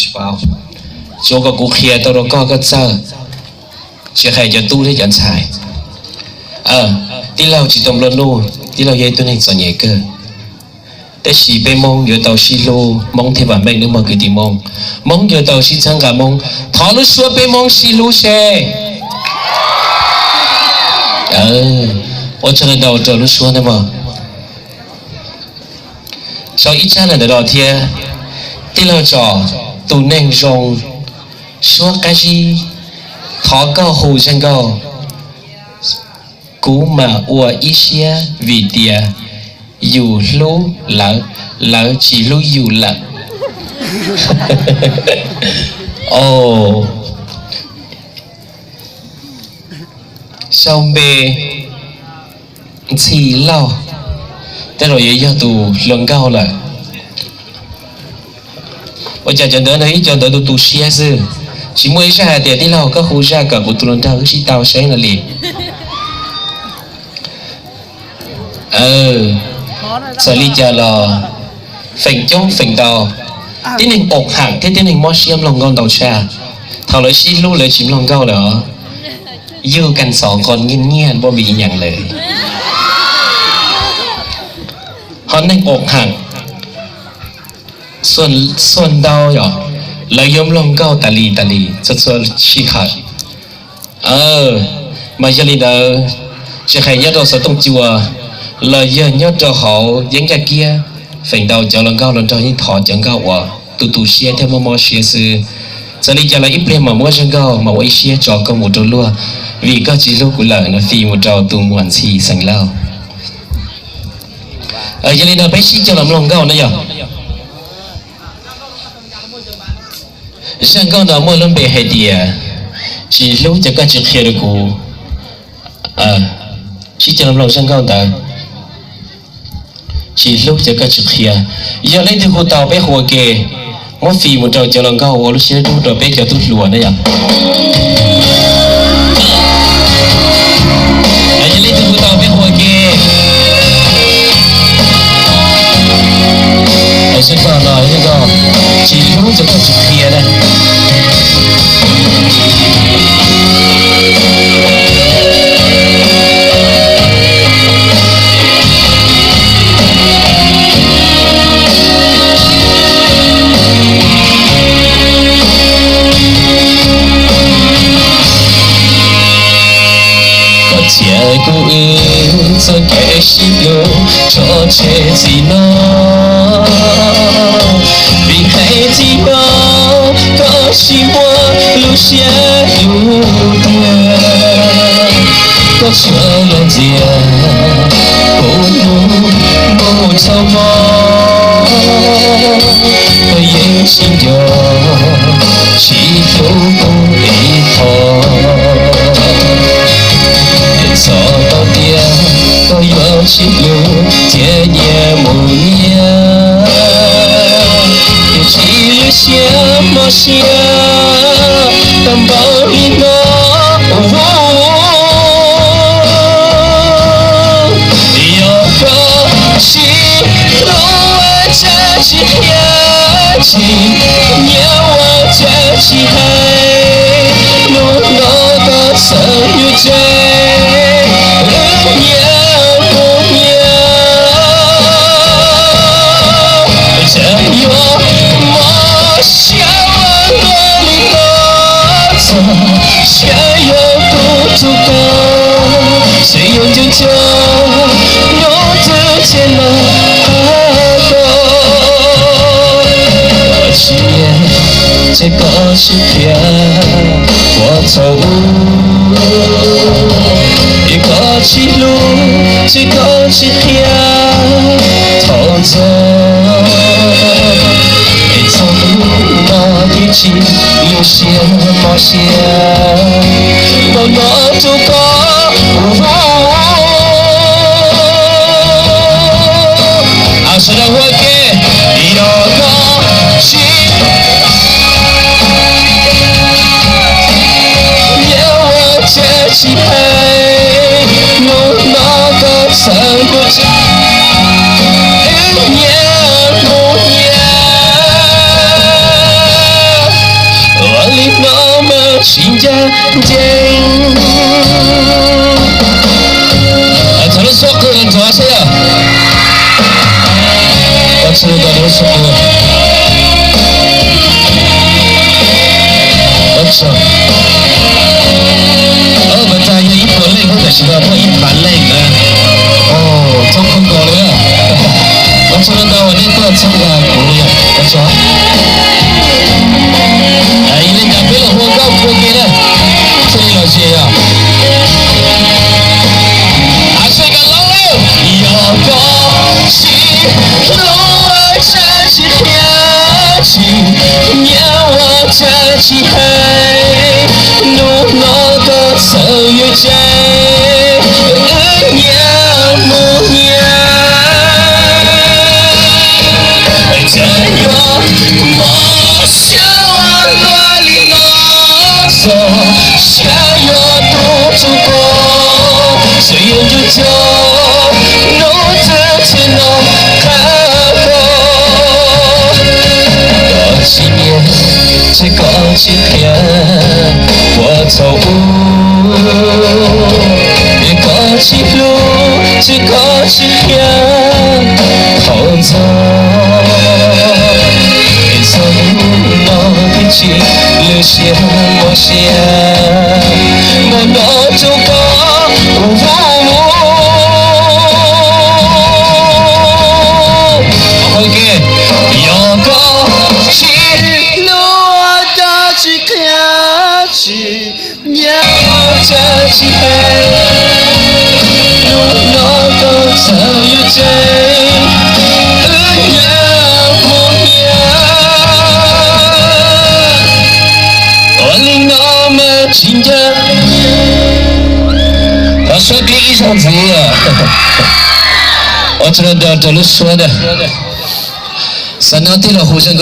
Tsuav kom kuv qhia tau rau koj, koj txawj, tsis hais cov tub thiab cov ntxhais. Tij laug tsis tau nplua nuj, tij laug yog ib tug neeg txom nyem kawg. Tab sis peb Hmoob yuav tau sib hlub, Hmoob thiaj vam meej nawb mog kwv tij Hmoob. Hmoob yuav tau sib txhawb nqa Hmoob. Thov lub suab peb Hmoob sib hlub seb. Ua tsaug ntau rau lub suab nawb mog. Sau ib tsab ntawm ntawd los thiab. Tij laug Tsom, tus neeg zoo, suab qab zib, thov koj hu zaj nkauj. Kuv mam ua ib siab vim tias yus hlub lawv, lawv tsis hlub yus lawm. Sau npe Ntxhi Lauj, tej zaum yuav yog tus hluas nkauj lawm. Ua cas cov ntawd no ib co ntawd tu tu siab xwb, tsis muaj ib zaj hais tias tij laug koj hu zaj kom kuv tus hluas nraug wb sib tau saib no li. Txawm li cas los feem coob feem ntau, tib neeg ua heem thiab tib neeg mob siab mloog nkauj ntau tshaj. Thaum lawv sib hlub lawv tsis mloog nkauj lawm os. Yug kas ntxhov nqos nyiaj nyiaj npoj npis nyaam lawm. Ho neeg ua heem xuaj ntau yom, lawv yuav mloog nkauj tas li tas li txhua txhua sij hawm. Mas yog li ntawd, tsis hais nyob rau xov tooj cua los yog nyob rau hauv yeeb yaj kiab, feem ntau cov hluas nkauj hluas nraug yeej thov cov nkauj uas tu tu siab thiab mob mob siab xwb. Txawm li cas los ib pliag mam muab zaj nkauj mas ua ib siab tso koj mus rau luag, vim koj tsis hlub kuv lawm no fij mus rau tus muam Ntxhi Xeem Lauj. Yog li no peb sib cog los mloog nkauj na yog. Zaj nkauj no muaj lub npe hais tias tsis hlub ces koj tsis qhia rau kuv. Sib cog los mloog zaj nkauj ntawd. Tsis hlub ces koj tsis qhia. Yog leej twg hu tau peb hu ua ke, muab fij mus rau cov hluas nkauj ua lub siab dub rau peb cov tub hluas na yom. Yog leej twg hu tau peb hu ua ke. Zaj nkauj no, tsis hlub ces koj tsis qhia na. Koj txiav kuv wb txoj kev sib hlub tso tseg txij no, vim hais txij no koj tsis muaj lub siab hlub tiag. Koj tsuas los ntxias kuv hnub mus txog hmo, koj yeej tsis nco tsis hlub kuv ib qho. Txog tau tias koj yuav tsis hlub thiab nyias mus nyias, ces tsis lwj siab mob siab tau npaum li no. Yog koj tsis hlub ua cas tsis qhia, tsis nyiam ua cas tsis hais, hnub no koj txawm yuav tseg wb nyias mus nyias. Cas yuav mob siab ua luaj li no, txog siab yuav tu tu koj, tseem yuav nco nco hnub twg thiaj los pab koj. Koj tsis nyiam ces koj tsis qhia, puas txhaum ub. Es koj tsis hlub ces koj tsis qhia, thaum ntxov es txog hnub no twb tsis lwj siab mob siab, tau nov rau koj. Sawv daws ua ke, yog koj tsis nyiam ua cas tsis hais, hnub no koj txawm yuav tseg wb nyias mus nyias. Tsis hais hnub no koj txawm yuav tseg wb nyias mus nyias, txawm yuav mob siab ua luaj li no, txog siab yuav tu txog koj, txawm yuav ncu cog hnub twg txhia no qab koj. Koj tsis nyiam, tsis koj tsis qhia, puas txhaum ub, es koj tsis hlub, tsis koj tsis qhia, thaum ntxov, es txog hnub no twb tsis lwm siab mob siab, npau taws rau koj ua voj mus. Yog koj tsis hlub, koj tsis qhia, tsis nyiam, koj tsis hais, hnub no koj txawm yuav tseg wb nyias mus nyias, ua li no mas tsis ncaj. Thov suab dib ib zaug ntxiv. Ua tsaug ntau rau lub suab ntawd. Xa no tij laug Hu Xeeb Nkauj.